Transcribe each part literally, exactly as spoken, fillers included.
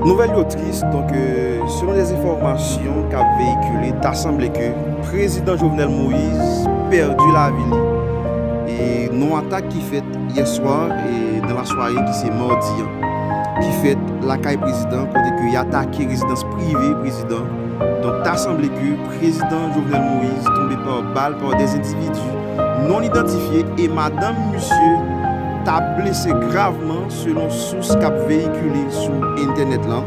Nouvèl yo tris, donk, euh, selon des enfòmasyon k ap veyikile, ta sanble ke prezidan Jovenel Moïse pèdi lavi li. E nan yon atak ki fèt yè swa, e nan lasware ki se madi an, ki fèt lakay prezidan, kote ke y atake rezidans prive prezidan. Donk, ta sanble ke prezidan Jovenel Moïse tonbe pa bal pa des endividi non idantifye e madanm misye ta blese gravman, selon sous k ap veyikile sou entènèt lan.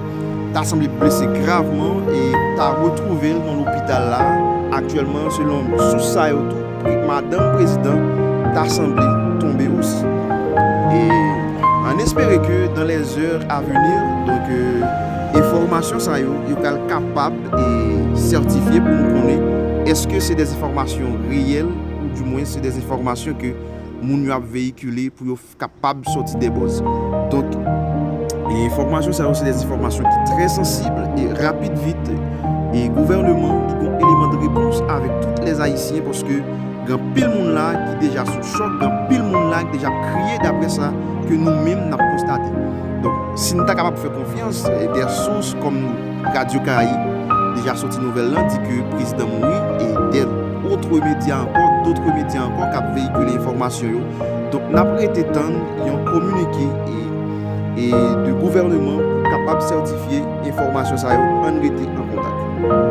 Ta sanble blese gravman e ta retwouve l nan lopital la. Aktyèlman, selon sous sa yo tou, pre- madanm prezidan ta sanble tonbe osi. E ann espere ke dans les heures à venir, donk, euh, enfòmasyon sa yo, yo pral kapab e sètifye pou nou konnen èske se des enfòmasyon reyèl ou di mwen se des enfòmasyon ke moun yo ap veyikile pou yo f- kapab sòti de bòz. Donk, e enfòmasyon sa yo se des enfòmasyon ki trè sansib e rapid vit. E gouvènman li gon eleman de repons avèk tout les Ayisyen, paske gen anpil moun la ki deja sou chòk, gen anpil moun la ki deja ap kriye daprè sa ke nou menm n ap konstate. Donk, si n ta kapab fè konfyans, e, des sources kòm Radyo Karayib deja sòti nouvèl lan, di ke prezidan mouri, e des autres médias ankò, d'autres médias ankò k ap veyikile enfòmasyon yo. Donk, n ap rete tann yon kominike e, e de gouvènman pou kapab sètifye enfòmasyon sa yo. Ann rete an kontak.